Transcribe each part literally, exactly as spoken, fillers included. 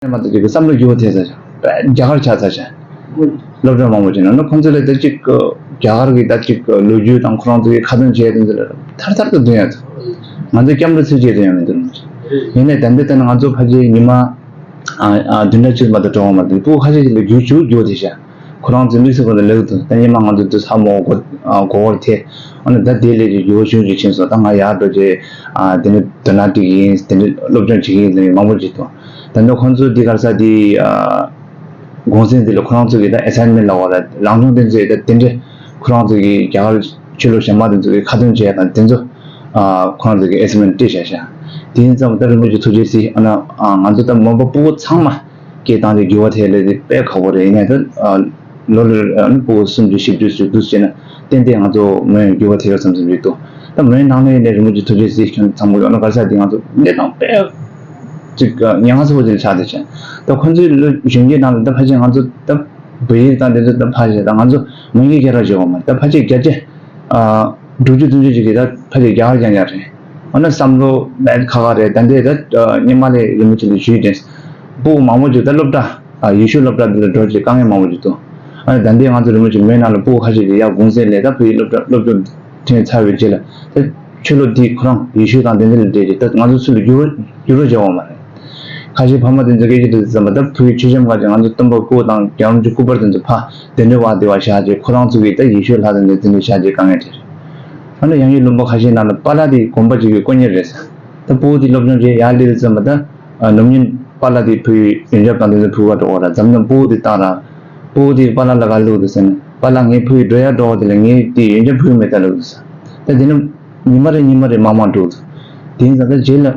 མ་གཏོགས་ཅིག་བསམ་བློ་འགྱུར་བ་ཐེབས་ས་ཅིག་རྒྱ་གར་ཆགས་ཚར་ཤག་སློབ་གྲྭ་མང་པོ་ཅིག་ནང་ན་ཁོང་ཚོ་ལ་ད་ཅིག་རྒྱ་གར་གྱི་ད་ཅིག་ལོ་རྒྱུས་དང་ཁོ་རང་ཚོ་གི་ཁ་འདོན་བྱས་དེ་ཚོ་ལ་ཐར་ཐར་དུ་འདོན་ཡ་ཚོ། ང་ཚོ་སྐྱབས་འགྲོ་ཚིག་བཅད་དུ་ཡང་མི་འདུག་ཡིན་ནའི་ད་འདི་ལྟ་ན་ང་ཚོ་ཕལ་ཆེར་ཉི་མ་ཨ་ཨ་བདུན་ཕྲག་གཅིག་མ་གཏོགས་འགྲོ་བ་མ་རེད། སྤུ་གུ་ཁ་ཤས་ཤིག་ལ་རྒྱུ་ཅུ་རྒྱུ་དེ་ཤ། ཁོ་རང་ཚོའི་དམིགས་བསལ་ཁོ་ཚོ་ལེགས་འདུག་ད་སྔོན་མ་ང་ཚོ་དུ་ས་མོ་གོ་ཨ་གོ་བར་ཐེ། ཨ་ནི་ད་དེ་ལས་ཀྱི་རྒྱུ་བ་ཆུང་ཅིག་ཕྱིན་སོང་། ད་ང་ཡར་འགྲོ་རྗེས་ཨ་དེ་ནི་དོ་སྣང་སྤྲད་ཀྱི་ཡིན། དེ་ནི་སློབ་སྦྱོང་བྱེད་ཀྱི་ཡིན་ཟེར་མཁན་མང་པོ་ཅིག་འདུག་ད་ནི་ཁོང་ཚོ་འདི་གར་ས་དེ་ཨ་གུང་སེང་འདི་ལ་ཁོ་རང་ཚོ་གི་ད་ཨེ་སའིན་མེན་ལབ་པ་ལ་རང་སྦྱོང་དེ་ཚོའི་ད་དེ་འདྲ་ཁོ་རང་ཚོ་གི་རྒྱ་གར་ཆོས་ལུགས་གཞན་པ་དེ་ཚོ་གི་ཁ་འདོན་བྱས་དང་དེ་ཚོ་ཨ་ཁོ་རང་ཚོ་གི་ཨེ་སའིན་མེན་སྤྲད་བཞག་ཤག་དེ་ཡིན་ཙང་ད་རིན་པོ་ཆེ་ཐུགས་རྗེ་གཟིགས། ཨ་ན་ཨ་ང་ཚོ་ད་མོན་པ་སྤུ་གུ་ཚང་མ་སྐད་བཏང་སྟེ་འགྱུར་བ་ཐེབས་ལས་དེ་དཔེ་ཁག་པོ་རེད། ཡིན་ནའི་ད་ལོ་ལོ་ཨ་ནི་སྤུ་གུ་སུམ་ཅུ་བཞི་བཅུ་ཞིག་འདུག་བྱས་ན་ཏན་ཏན་ང་ཚོ་མོན་འགྱུར་བ་ཐེབས་ཡོད་བསམ་བསམ་ཞིག་འདུག་ད་མོན་ནང་ལ་ཡིན་ནའི་རིན་པོ་ཆེ་ཐུགས་རྗེ་གཟིགས་ཁྱོད་ཚང་མ་ཡོད་ན་ག་ས་དེ་ང་ཚོ་གནས་སྟངས་དཔེ་ཅིག་ཉེན་ཁ་ཚ་པོ་ཅིག་ཆགས་བསྡད་བྱས། ད་ཁོ་ཚོའི་ལོ་གཞོན་སྐྱེས་ནང་ལ་ད་ཕལ་ཆེར་ང་ཚོ་ད་བོད་ཡིག་དང་དེ་ཚོ་ད་ཕལ་ཆེར་ད་ང་ཚོ་མོན་གྱི་སྐད་ར་བརྗོད་པ་མ་ད་ཕལ་ཆེར་བརྒྱ་ཆ་ཨ་དྲུག་ཅུ་བདུན་ཅུ་ཅིག་གིས་ད་ཕལ་ཆེར་རྒྱ་གར་རྐྱང་རྐྱང་རེད། འོ་ན་བསམ་བློ་མེད་ཁ་ཁ་རེད། ད་འདི་ད་སྔོན་མ་ལས་རིན་པོ་ཆེ་ལ་ཞུས་དྲན། སྤུ་གུ་མང་པོ་ཅིག་ད་སློབ་གྲྭ་ཨ་ཡེ་ཤུ་སློབ་གྲྭ་འདི་ལ་འགྲོ་ཅིག་དཀའ་ངལ་མང་པོ་ཅིག་འདུག་ཨ་ནི་ད་འདི་ང་ཚོ་རིན་པོ་ཆེ་མོན་ནང་ལ་སྤུ་གུ་ཁ་ཤས་ཀྱིས་ཡར་གུང་སེང་ལས་ད་བོད་ཡིག་སློབ་གྲྭ་སློབ་སྦྱོང་ཐོན་ཚར་བའི་རྗེས་ལ་ད་ཆོས་ལུགས་འདི་ཁོ་རང་ཡེ་ཤུ་དང་དེ་འདི་ལ་འབྲེལ་ཅིག་ད་ང་ཚོ་ཚུར་ལ་འགྱུར་བ་འགྱུར་བ་བྱེད་འོང་མ་རེད། ཁ་ཤས་ཕ་མ་དེ་ཚོ་སྐད་ཆ་དེ་ཚོ་ཙམ་པ་ད་བོད་ཡིག་ཆོས་ཆེན་པ་ཅིག་ང་ཚོ་སྟོན་པ་སྐུ་དང་རྒྱལ་བ་རིན་པོ་ཆེ་སྐུ་པར་དེ་ཚོ་ཕ་དེ་འདྲ་བ་དེ་བ་བཞག་ཅིག་ཁོ་རང་ཚོ་གིས་ད་ཡེ་ཤུ་ལྷ་དང་དེ་འདྲ་བཞག་ཅིག་དཀའ་ངལ་འཕྲད་རེད། ཨ་ནི་ཡང་ཡིན་ལུང་པ་ཁ་ཤས་ནང་ལ་པཱ་ལགས་དེ་དགོན་པ་ཅིག་གི་དཀོན་གཉེར་རེད་ཟེར། ད་སྤུ་གུ་དེ་སློབ་སྦྱོང་བྱས་ཡར་སླེབས་ཙམ་པ་ད་ནམ་རྒྱུན་པཱ་ལགས་དེ་བོད་ཡིག་ཡོན་ཆབ་དང་དེ་ཚོ་ཕུལ་བ་འགྲོ་བ་ར་འཛམ་གླིང་སྤུ་གུ་དེ་བཏང་ར། སྤུ་གུ་དེ་པཱ་ལགས་ལ་ག་ལུགས་འདུག་ཟེར་ན་པཱ་ལགས་ངའི་བོད་ཡིག་འགྲོ་ཡ་འགྲོ་བ་དེ་ལ་ངའི་དེ་ཡོན་ཆབ་ཕུལ་མེད་ད་ལུགས་འདུག་ཟེར། ད་དེ་ནི་ཉི་མ་རེ་ཉི་མ་རེ་མང་མང་འགྲོ་འདུག་དེ་ཡིན་ཙང་ད་རྗེས་ལ་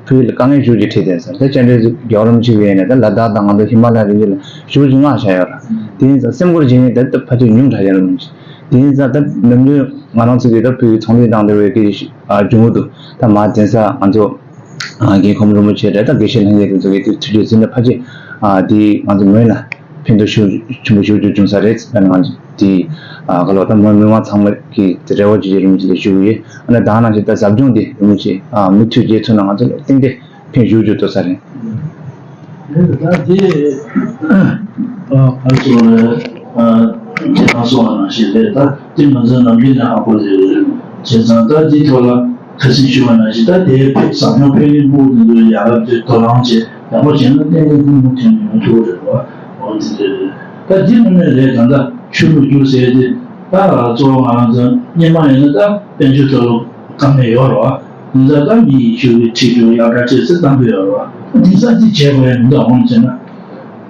བོད་ཡིག་ལ་དཀའ་ངལ་ཞུ་རྒྱུ་འཕྲད་དེ་ཟེར། ད་བཅར་འདྲི་རྒྱལ་བ་རིན་པོ་ཆེ་གིས་ཡིན་ན་ད་ལ་དྭགས་དང་ང་ཚོ་ཧི་མ་ལ་ཡའི་རི་རྒྱུད་ལ་ཞུ་རྒྱུ་མངགས་བཞག་ཡོད་ར། དེ་ཡིན་ཙང་སེམས་ཁུར་བྱེད་མཁན་ད་ད་ཕལ་ཆེར་ཉུང་དྲགས་ཡོད་ར་མི་འདུག་དེ་ཡིན་ཙང་ད་ནམ་རྒྱུན་ང་རང་ཚོ་གིས་ད་བོད་ཡིག་ཚོང་ལས་དང་འབྲེལ་བའི་སྐད་ཆ་ཨ་བྱུང་གི་འདུག་ད་མ་དེང་སང་ང་ཚོ་ཨ་རྒན་ཁོམ་རིན་པོ་ཆེ་རེད། ད་དགེ་བཤེས་ལྷན་རྒྱས་དེ་ཚོ་གིས་དེ་ཐུགས་རྗེ་གཟིགས་ནས་ཕལ་ཆེར་ཨ་དེ་ང་ཚོ་མོན་ལ་ཕན་ཐོགས་ཤུགས་ཆེན་པོ་ཞིག་བྱུང་ས་རེད། ད་ང་ཚོ་དེ་ཨ་ག་ལོ་ད་མོན་མི་མང་ཚང་མ་གིས་དེ་རེ་བ་ཅིག་རིན་པོ་ཆེ་ལ་ཞུ་གི་ཡོད། ཨ་ན་ད་ནང་བཞིན་ད་ཟབ་སྦྱོང་དེ་རིན་པོ་ཆེ་ཨ་མུ་མཐུད་རྒྱས་ཐུབ་ན་ང་ཚོ་ལ་ཏན་ཏན་ཕན་ཞུ་རྒྱུ་ཏོ་ས་རེད། ད་དེ་ཨ་ཕར་ཚུར་ཨ་ཁྱེད་རང་གསུངས་པ་ནང་བཞིན་རེད། ད་དེ་ང་ཚོ་ནམ་རྒྱུན་ནས་ཧ་གོ་ཡོད་རེད། བྱས་ཙང་ད་དེ་ཐོག་ལ་ཁ་སང་ཞུས་པ་ནང་བཞིན་ད་དེ་ཟབ་སྦྱོང་ཕན་ནུས་སྤུ་གུ་དེ་ཚོ་ཡར་རྒྱས་དོ་སྣང་བྱས་ཡག་པོ་བྱས་ན་ཏན་ཏན་ཐུན་མོང་ཐོན་ཡོང་ཐུབ་རེད་བ། འོ་དེ་འདྲ་རེད། ད་དེ་མིན་ནས་རེད། ད་ད་ཆོས་ལུགས་བསྒྱུར་ཟེར་དེ་ད་གཙོ་བོ་ང་རང་ཚོ་སྔོན་མ་ཡིན་ན་ད་དཔལ་འབྱོར་ཐོག་ལ་དཀའ་ངལ་ཡོད་རེད་བ། ཡིན་ཙང་ད་མི་ཡིག་ཤུགས་ཀྱིས་ཁྲིད་རྒྱུ་སློབ་གྲྭ་བཅས་ཚེ་བཏང་གི་ཡོད་རེད་བ། འདི་ཙམ་གྱིས་བྱེད་དགོས་ཡ་མི་འདུག་འོང་ཟེར་ན།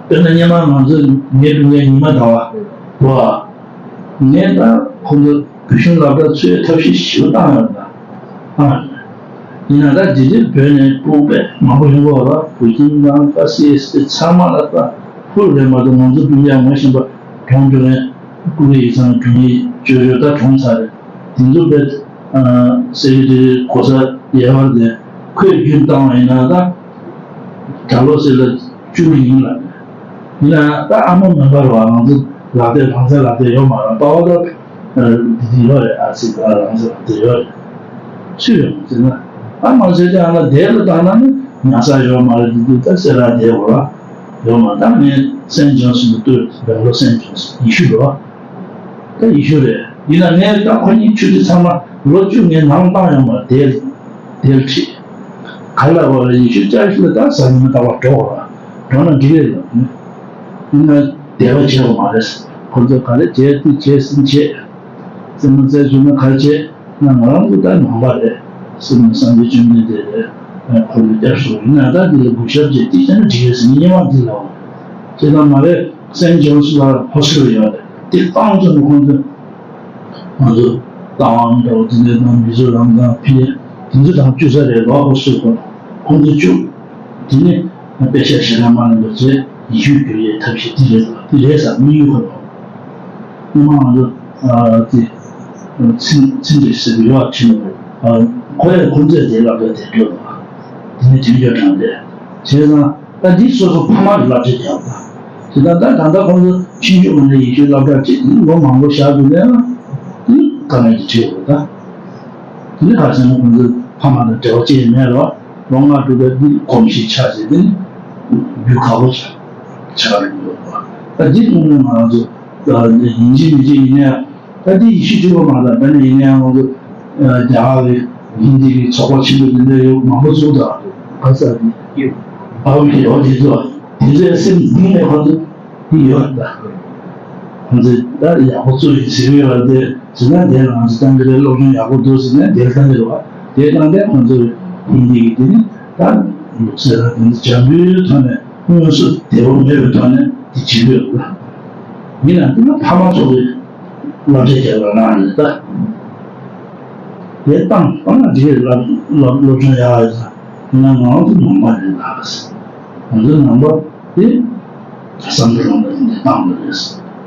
དཔེར་ན་སྔོན་མ་ང་ཚོ་ངའི་སྤུན་ཀྱག་ཉི་མ་ཟླ་བ་བ། ངས་ད་ཁོང་ཚོ་བོད་གཞུང་སློབ་གྲྭ་ཚུད་ཐབས་ཤེས་ཞེ་པོ་བཏང་ཡོད་ད། བཏང་ཡོད། ཡིན་ན་ད་དེ་དུས་བོད་ནས་ཕྲུ་གུ་དཔེ་མང་པོ་ཡོང་གི་ཡོད་རེད། བོད་ཁྱིམ་དང་ད་སི་ཨེས་སི་ཚང་མ་ལ་ད་ཕུལ་རེད་མ་གཏོགས་ང་ཚོ་སྤུན་ཀྱག་ངོ་ཤེས་པ་གྲོངས་འགྲོ་མཁན་སྐུ་ལུས་ཡིག་ཚང་གྲོངས་ཡིག་བཅོལ་བཅོལ་ད་གྲོངས་ཚར་རེད། དེ་ཚོ་དཔེ་སེ་ཀེ་ཊ་རི་གོ་ས་ཡལ་བ་དེ་ཁོས་རྒྱུན་བཏང་བ་ཡིན་ན་ད་གྲྭ་ལོ་ཟེར་ལ་བཅུ་ཡིན་ལ། ཡིན་ན་ད་ཨ་མ་མེད་པར་བ་ང་ཚོ་ལག་དེབ་རང་སའི་ལག་དེབ་ཡོད་མ་རེད། པ་བ་ད་འདི་ཡོད་རེད། ཨ་ཙི་ད་རང་སའི་ལག་དེབ་ཡོད་རེད། སུས་ཡོང་ཟེར་ན། ཨ་མ་ཟེར་ཏེ་ཨ་ན་དེབ་ལ་བཏང་ན་ནི་ཉར་ས་ཡོད་མ་རེད། འདི་འདི་ད་སེ་ར་དེབ་བ་ཡོད་མ། ད་ངས་སེན་ཇོན་སི་ལ་ལྟོས། སྦེང་ལོར་སེན་ཇོན་སི་ཡེ་ཤུ་རེད་བ། ད་ཡེ་ཤུ་རེད། ཡིན་ན་ངས་ད་ཁོ་གཉིས་ཆུ་ཚོད་ཚང་མ་ལོ་བཅུ་ངས་ནང་བཏང་ཡོད་མ་རེད། དེབ་དེབ་ཁྲིད། ག་ལ་བ་ལ་ཡེ་ཤུ་ཅར་ཅི་ལ་ད་གཟའ་ཉི་མ་རྟག་པར་འགྲོ་བ། འགྲོ་ན་འགྲིག་རེད་ལབ་ནས། ཡིན་ན་དེ་བ་བྱས་པ་མ་རེད། ཁོ་ཚོ་ག་རེ་བྱས་ཏེ་བྱས་ཟིན་བྱས། རྩེད་མོ་རྩེ་བཅུག་ན་ག་རེ་བྱས་ན་ང་རང་ཚོ་ད་ནང་པ་རེད། སེམས་ལ་སངས་རྒྱས་བཅོམ་ལྡན་འདས་རེད། ཁོ་ཚོ་སྐྱབས་སུ་ཡིན་ན་ད་འདི་ལ་གུས་ཞབས་བྱས་ཏེ་བྱས་ན་འགྲིག་རེད་ཟེར་ནས་སྙན་མ་འདི་ལ་འོང་། བྱས་ཙང་མ་རེད། སེན་ཇོན་སི་ལ་ཧོ་སི་ཊེལ་ཡོད་རེད། དེ་བཏང་ཙམ་ཁོང་ཚོ་ང་ཚོ་རྟ་དབང་འདྲ་བོ་དེ་འདྲ་དང་མི་ཛོ་རམ་དང་ཕི་ལན་དེ་ཚོ་དང་བཅུག་ས་རེད་ལོ། ཧོ་སི་ཊེལ་ཁོ་ཁོང་ཚོ་བཅུག་དེ་ནས་དཔེ་ཆ་ཞེ་དྲག་མ་ལེན་པ་བྱས་ཡེ་ཤུ་བསྒྱུར་ཡས་ཐབས་ཤེས་དེ་རེད་ལ། དེ་རེད་ཟེར་དམིགས་ཡུལ་ཁོ་ལ། སྔོན་མ་ང་ཚོ་དེ་ཚིན་ཚིན་ཏྲེ་ཟེར་བའི་ཡོ་ཨ་ཁྲིན་ཁོ་ཡ་ཁོང་ཚོས་དེ་ལབ་པ་དེ་འགྲོ་དང་དེ་ནས་དུས་འགྱུར་དྲངས་ཏེ་བྱས་ཙང་། ད་འདི་སོ་སོ་ཕ་མ་གི་བསླབ་བྱ་རྒྱག་པ། དེ་ལྟར་ད་ད་ལྟ་ཁོང་ཚོ་ཆུང་ཆུང་ངོས་ནས་ཡེ་ཤུའི་སློབ་གྲྭར་ཁྲིད་དེ་ལོ་མང་པོ་བཞག་འདུག་ན་ཡང་དེ་དཀའ་ངལ་གྱི་ཁྲིད་དགོས་ད། དེ་ནི་ག་ཟེར་ན་ཁོང་ཚོ་ཕ་མ་དང་འབྲེལ་བ་ཅི་ཡང་མེད་རོགས། ལོ་ལྔ་དྲུག་པའི་འདི་གོམས་གཤིས་ཆགས་བྱས་དེ་ནི་ རྒྱུ་ཁག་པོ་ཆགས་ཆགས་རེད་འདུག་ད་འདི་ནང་ནས་ང་ཚོ་ཡིན་གཅིག་མིན་གཅིག་ཡིན་ན་ཡང་། ད་འདི་ཡེ་ཤུ་གཅིག་པོ་མ་རེད། ད་ནི་ཡིན་ན་ཡང་ང་ཚོ་རྒྱ་གར་གི་ཧིན་དི་གི་ཚོགས་པ་ཆེན་པོ་འདི་འདྲ་ཡོད་མང་པོ་བཙུགས་དང་ག་ས་འདི་ཨ་བི་ཡོད་དེ་ཚོ་དེ་ཚོའི་སེམས་གཏིང་ནས་ཁོ་ཚོ་འདི་ཡོད་ད། ཁོ་ཚོས་ད་ཡག་པོ་བཙུགས་ཡིན་ཟེར་གྱི་ཡོད་རེད་དེ། ཟེར་ན་དེ་ལ་ང་ཚོ་ཏང་གི་རེད། སློབ་སྦྱོང་ཡག་པོ་འདུག་ཟེར་ན་དེ་ལ་ཏང་གི་རེད་བ། དེ་ཏང་དེ་ཁོ་ཚོས་ཧིན་དི་གི་དེ་ནི་ད་ལུགས་སྲོལ་ལ་དེ་ནི་བྱ་འགུལ་ཐོག་ནས་དངོས་སུ་བདེ་པོ་མེད་པའི་ཐོག་ནས་དེ་བྱེད་ཀྱི་ཡོད་རེད། ཡིན་ན་དེ་ན་ཕ་མ་ཚོ་གི་སློབ་གྲྭ་རྒྱག་ལ་གནང་ནས་ད་དེ་ཏང་ཏང་ན་དེ་གི་སློབ་སློབ་སློབ་སྦྱོང་ཡག་ཡོད་ས་ཡིན་ན་ང་ཚོ་ནང་པ་རེད་ད། ང་ཚོ་ནང་པ། དེ་བསམ་བློ་ལ་འདི་བཏང་བ་རེད།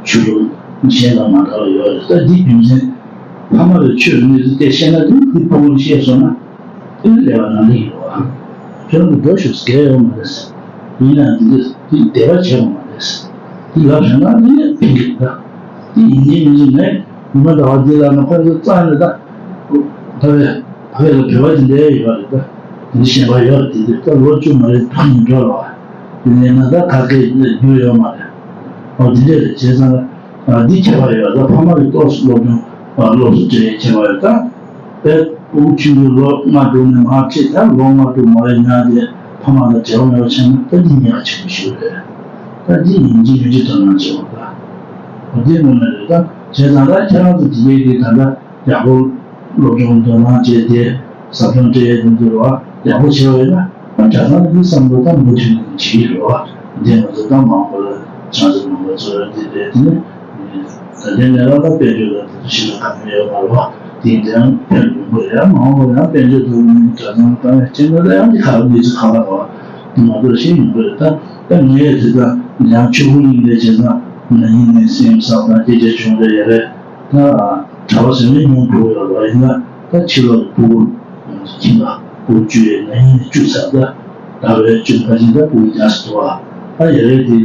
ཆོས་ལུགས་གཞན་དང་མ་འདྲ་བ་ཡོད་རེད། ད་འདི་རྒྱུ་མཚན་ཕ་མ་རེ་ཆོས་གནས་ཚུལ་དེ་བཤད་ན་དེ་ཁོའི་ཕྲུ་གུར་བཤད་སོང་ན་དེ་ལས་པ་ནང་ལ་ཡོད་བ། ཁྱོད་རང་གི་འགྲོ་ཤོག་ཟེར་ཡོད་མ་རེད། ཡིན་ན་འདི་འདི་དེ་བདེ་བ་བྱེད་པ་མ་རེད། འདི་ལབ་བྱས་ན་འདི་ནས་ཕན་གི་རེད། ད་འདི་ཡིན་གཅིག་མིན་གཅིག་ནས་ཉི་མ་ཟླ་བ་འདི་ལ་ནི་ཁོ་ཚོ་རྩ་ནས་ད་ད་བས། ད་ག་ལ་བོད་པ་དེ་འདྲ་ཡོད་རེད་ད། དེ་འདྲ་ཞེན་པ་ཡོད་རེད་དེ། དེ་ད་ལོ་བཅུ་མ་རེད་ཐུག་མི་འགྲོ་ར་བ། དེ་ནས་ན་ད་ཁ་སྐད་འགྱུར་ཡོད་མ་རེད། ཨོ་དེ་འདྲ་རེད། བྱས་ཙང་ཨ་འདི་ཁྱད་པར་ཡོད་ད། ཕ་མ་གི་ཏོག་སློབ་སྦྱོང་ཨ་སློབ་གསོ་སྤྲད་ཡས་ཁྱད་པར་ཡོད་ད། དཔེ་ཕྲུ་གུ་ཆུང་ཆུང་ལོ་ལྔ་དྲུག་ནས་མར་ཁྲིད་ད་ལོ་ལྔ་དྲུག་མ་རེད་ཉག་དེ་ཕ་མ་དང་འབྲེལ་བ་མེད་པ་བྱས་ན་ད་འདི་ཉག་ཆེན་པོ་ཞིག་རེད། ད་འདི་ཡིན་གཅིག་མིན་གཅིག་དོ་སྣང་བྱེད་དགོས་ད། ཨོ་དེ་དངོས་གནས་རེད་ད། བྱས་ཙང་ད་ཁྱེད་རང་ཚོ་དེ་གའི་གི་ད་ལྟ། ཡག་པོ་སློབ་སྦྱོང་དོ་སྣང་བྱས་ཏེ་ཟབ་སྦྱོང་སྤྲད་ཡས་དེ་ཚོ་རེད་བ། ཡག་པོ་བྱས་པ་ཡིན་ན་ཨ་གྲྭ་ཚང་གི་བསམ་བློ་དང་མུ་མཐུད་ནས་བྱེད་ཀྱི་རེད་བ། འདི་ང་ཚོ་ད་མང་པོ་ལ་ཆང་ས་མང་པོ་ཚོ་ར་འདི་རེད། དེ་ནས་ད་ལྟའི་གནས་སྟངས་ད་དཔལ་འབྱོར་ལ་དེ་ཚོ་ཞིག་ལ་ག་ནས་ཡོད་མ་རེད་བ། དེ་ཡིན་དེ་ཡང་ཕན་ཡོང་གི་རེད། ཡང་མང་པོ་ཡང་དཔལ་འབྱོར་དང་གྲྭ་ཚང་བཏང་ཡ་བྱས་ན་ད་ཡང་འདི་ག་རེ་མི་ཚེ་ག་རེ་རེད་བ། དེ་མ་གཏོགས་ཤེས་མི་དགོས་རེད། ད་ད་ངས་དེ་ད་ཡང་ཆུ་བུ་གླིང་ལས་བྱས་ན་ན་ཡིན་ནས་སེམས་བསམ་དང་སྐད་ཆ་བྱུང་རེད་ཡ་རེད། ད་གྲྭ་པ་ཟེར་ནས་ཉུང་འགྲོ་ཡོད་པ་ཡིན་ན་ད་ཕྱི་ལོགས་ཀྱི་ཕྲུ་གུ་ཁྱིམ་པ་ཕྲུ་གུ་བཅུ་ཡས་ན་ཡིན་ནས་བཅུ་ཚར། ད་ད་བས་བཅུ་ཕལ་ཆེར་ད་ཕྲུ་གུ་བརྒྱ་ཙམ་འདུག་ཨ། ད་ཡ་རེད་དེ་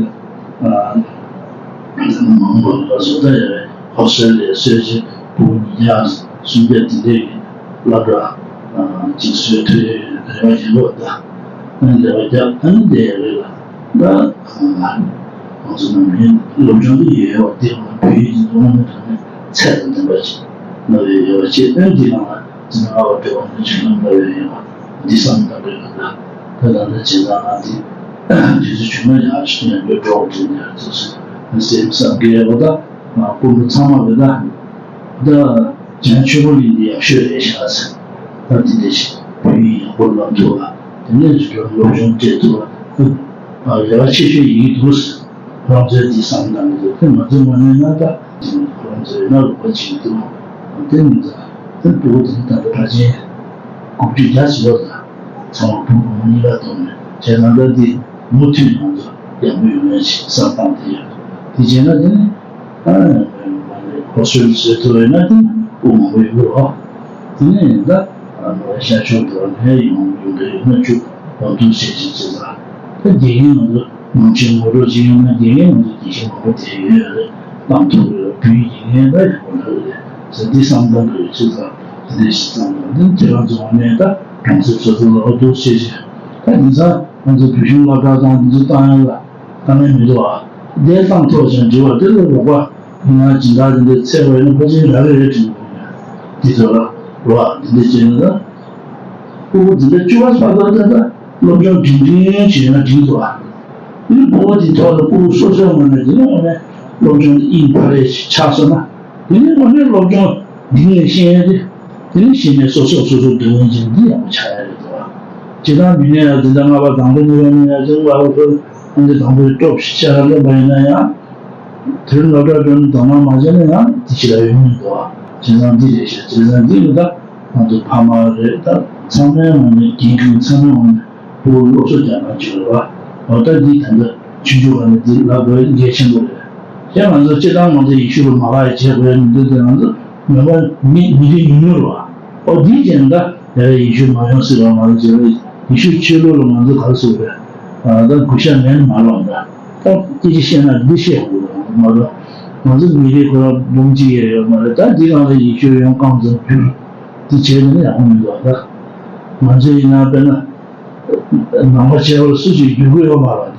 ད་མང་པོ་ལ་སོ་ད་ཡ་རེད། ཧོ་སི་ཊེལ་ལ་སོས་ཅི་ཕྲུ་གུ་ཉིས་བརྒྱ་སུམ་བརྒྱ་དེ་འདྲས་ཀྱི་སློབ་གྲྭ་ཅིག་བཟོས་ཐུབ་ཡོད་རེ་བ་ཡིན་ལོ། ད་ཨ་ནི་རེ་བ་རྒྱབ་ཨ་ནི་འདས་ཡ་རེད་ལ། ད་ང་ཚོ་ནང་མིའི་སློབ་སྦྱོང་དུ་ཡོད་པ་དེ་ང་བོད་ཡིག་འཛིན་གྲྭ་དངོས་གནས་དྲང་གནས་ཚད་དང་ལྡན་པ་ཅིག་གནང་བའི་རེ་བ་བྱེད། ཨ་ནི་འདི་ནང་ལ་འཛིན་གྲྭ་ལྔ་པ་འགྲོ་བ་ནས་བྱུང་ན་འདྲ་བའི་རེ་བ་འདི་བསམ་བཏང་གི་ཡོད། ད་ད་ལྟ་བྱེད་སྟངས་ནང་འདི་དུས་ཚོད་བྱུང་ན་ཡག་ཅིག་ཡང་འགྲོ་འགྲོ་འདྲ་ཡག་ཚོ་སེམས་བསམ་གི་ཡོད་པ། ད་ང་སྐུ་མགྲོན་ཚང་མ་གི་ད་ད། བྱང་ཆུབ་པ་ལི་འདི་ཡག་ཤོས་རེད་ཤག་ཟེར། ད་འདི་འདྲ་ཞིག་བོད་ཡིག་ཡག་པོ་བསླབ་ཐུབ་པ། དེ་ནས་རི་སྒྲོལ་སློབ་སྦྱོང་སྤྲད་ཐུབ་པ། ཨ་རེ་བ་ཆེ་ཤོས་ཡིན་འདུག་ཟེར། ཁོ་རང་ཚོས་འདི་བསམ་བཏང་གི་འདུག་དེ་ང་ཚོའི་ངོས་ནས་ན་ད་ཁོ་རང་ཚོའི་ན་རོགས་པ་བྱེད་ཀྱི་འདུག་དེ་མི་ཚ་དེ་ཕྲུ་གུ་དེ་ད་ལྟ་ཕལ་ཆེར་དགུ་བཅུ་བརྒྱ་ཙམ་ཡོད་ད། ཚང་མ་ཕྲུ་གུ་གཉིས་ཀ་གཏོང་ནས་བྱས་ན་ད་འདི་མུ་མཐུད་ང་ཚོ་ཡག་པོ་ཡོང་ཡ་ཞིག་བསམ་བཏང་དེ་ཡོད། དེ་བྱས་ན་དེ་ནི། ཨ་ནི་ཧོ་སི་ཊེལ་བཟོས་ཐུབ་པ་ཡིན་ན་དེ་ནི་དབུགས་མང་པོ་ཡོང་གི་རེད་བ། དེ་ནས་ད་ནོར་ཤར་ཕྱོགས་དུ་ནས་ཡོང་ཡོང་གི་ཡོད་ན་བཅུག་ལམ་སྟོན་བྱེད་ཅིག་བྱེད་ས། ད་དགེ་རྒན་ང་ཚོ་མང་ཆེ་ངོ་སྤྲོད་བྱེད་ཡོང་ན་དགེ་རྒན་ང་ཚོ་དགེ་བཤེས་མང་པོ་དེ་ཡོད་རེད། བཏང་ཐུབ་ཡོད་བུའི་དགེ་རྒན་ད་ཡག་པོ་འདྲ་རེད་ཟེར་འདི་བསམ་བཏང་གི་ཡོད་ཅིག་ད་དེ་འདྲ་ཞིག་བསམ་བཏང་འདི་ཁྱེད་རང་ཚོ་ངོས་ནས་ད་གྲོང་གསེབ་སོ་སོ་ལ་ཨོ་ཐུག་བྱེད་ཅིག་ད་དེང་སང་ང་ཚོ་བོད་གཞུང་སློབ་གྲྭ་དང་འདི་ཚོ་བཏང་ཡོང་ལ། ད་ནི་མི་འདུག་ཨ། འདས་བཏང་ཐོག་ཅན་འབྲི་བ་དེ་ལས་ལོག་པ་ང་སྦྱིན་བདག་དེ་འདྲའི་ཚད་པ་ཡིན་ན་ཕལ་ཆེར་རག་གི་རེད་དྲན་གྱི་འདུག་འདི་ཚོ་ལ་རོ་ཨ་འདི་འདྲ་བྱས་ན་ད། ཕྲུ་གུ་འཛིན་གྲྭ་བཅུ་པ་ཚར་ཐོག་ཙམ་ད་སློབ་སྦྱོང་འབྲིང་འབྲིང་བྱས་ན་འགྲིག་འདུག་ཨ། དེ་ནི་ཕྲུ་གུ་དེ་ཐོག་ལ་ཕྲུ་གུ་སོ་སོའི་ངོས་ནས་དེ་ནི་དངོས་གནས་སློབ་སྦྱོང་དེ་ཨིན་ཕ་རེ་ཞིག་ཆགས་སོང་ན། དེ་ནི་དངོས་གནས་སློབ་སྦྱོང་འདི་ངས་ཤེས་ཡ་དེ། དེ་ནི་གཞི་ནས་སོ་སོ་སོ་སོ་འདོན་མཁན་ཅིག་འདི་ཡག་པོ་ཆགས་ཡ་རེད་དོ། སྤྱིར་བཏང་མི་ངན་ཡང་འཛིན་གྲྭ་ལྔ་པ་དང་པོ་གཉིས་པ་གཉིས་ཡང་ཅིག་ལ་ཁོ་ཁོ་ཨང་ཅིག་དང་པོའི་སྤྲོ་ཤ་ལ་ལོན་པ་ཡིན་ན་ཡང་། དེར་སློབ་གྲྭ་འགྲོ་ནས་དོ་སྣང་མ་བྱས་ན་ཡང་དེ་ཞིག་ལ་ཡོང་མི་འདུག་བ། བྱས་ཙང་འདི་རེད་ཤག་བྱས་ཙང་འདི་ནི་ད་ང་ཚོ་ཕ་མ་རེད་ད་ཚང་མའི་ངོས་ནས་འགན་འཁུར་ཚང་མའི་ངོས་ནས། ཕྲུ་གུ་སློབ་གསོ་རྒྱག་གནང་བྱེད་དགོས་པ། འོ་ད་འདི་ད་ལྟ་ཆུང་ཆུང་བ་ནས་འདི་ལབ་དགོས་གལ་ཆེན་པོ་རེད། ཡང་ང་ཚོ་སྤྱིར་བཏང་ང་ཚོ་ཡེ་ཤུ་ལ་མ་བརླག་ཡ་བྱེད་དགོས་ཡ་མི་འདུག་དེ་ང་ཚོ་མོན་པ་མི་མི་རིགས་ཉུང་ཉུང་རེད་བ། འོ་འདིའི་རྗེས་ནས་ད་ཡ་ཡེ་ཤུ་མ་ཡོང་སྲིད་པ་མ་རེད་ཅེས་ཡེ་ཤུ་ཆོས་ལུགས་ལ་ང་ཚོ་ག་རེ་ཟེར་དགོས་རེད། ད་གུས་ཞབས་མེད་ན་མ་ལོག་ད་ད་སྐད་ཆ་བཤད་ན་འདི་བཤད་དགོས་རེད་མ་གཏོགས་ང་ཚོ་མི་རིགས་ཁོ་རང་འབུམ་གཅིག་ཡས་ཡོད་མ་རེད། ད་འདི་སྒང་ལ་ཡེ་ཤུ་ཡོང་རྐང་འཛིན་བསྒྱུར་འདི་བྱས་ན་ཡག་པོ་མི་འདུག་ད་ང་ཚོ་ཡིན་ན་དཔེར་ན། ནང་པ་བྱས་པར་སུ་ཞིག་འགྱུར་གི་ཡོད་མ་རེད།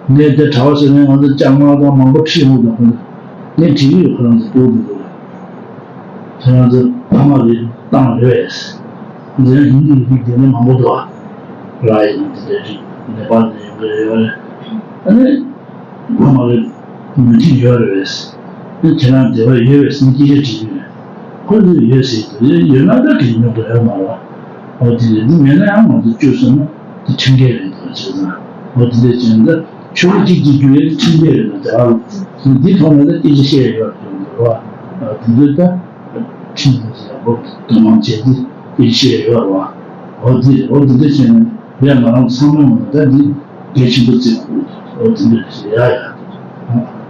ངས་དེ་གྲྭ་པ་ཟེར་ནས་ང་ཚོ་ལྕགས་མ་དང་མང་པོ་ཁྲིད་འོང་དང་ཁོང་ཚོ་ངས་དྲིས་ཡོད། ཁོ་རང་ཚོ་ལྟོས་འདུག་ཁོ་རང་ཚོ་ཕ་མ་གི་བཏང་ཡོད་པས། ང་ཚོ་ཡང་ཧིན་དུ་ཡི་གེ་དེ་ནས་མང་པོ་འདུག་ར་ཡི་དང་དེ་འདྲ་རིགས་ནེ་པཱལ་ནས་ཡོང་གི་ཡོད་རེད། ཨ་ནི་ཕ་མ་གི་མོས་མཐུན་ཡོད་རེད་པས། ཨ་ནི་ཁྱེད་རང་འབྲེལ་བ་ཡོད་པས་ཟེར་ནས་སྐད་ཆ་དྲིས་ཡོད། ཁོ་ཚོས་ཡོད་ཟེར་གྱི་འདུག་ཡོད་ན་ད་དྲིས་མྱོང་དགོས་ཡོད་མ་རེད། འོ་དེ་རེད། འདི་མེད་ན་ཡང་ང་ཚོ་བཅོས་སོང་ན་དེ་ཁྲིམས་འགལ་རེད་འདུག་བྱས་ཙང་། འོ་དེ་འདྲ་བྱས་ན་ད་ཆོས་ལུགས་གཅིག་གཅིག་གྱུར་ཡས་ཁྲིམས་འགལ་རེད་ན་དེ་ཨ་འདི་ཐོག་ནས་ད་སྐད་ཆ་བཤད་ཡོད་རེད་འདུག་བ། འོ་དེ་འདྲ་ད་ཁྲིམས་ཡག་པོ་དོ་སྣང་བྱས་ཏེ་སྐད་ཆ་བཤད་ཡོད་རེད་བ། འོ་དེ་རེད། འོ་དེ་འདྲ་བྱས་ན་ཡང་ང་རང་ཚང་མ་ངོ་ད་འདི་གལ་ཆེན་པོ་བརྩི་དགོས་འདུག་འོ་དེ་འདྲ་བྱས་ཡ་ཡ།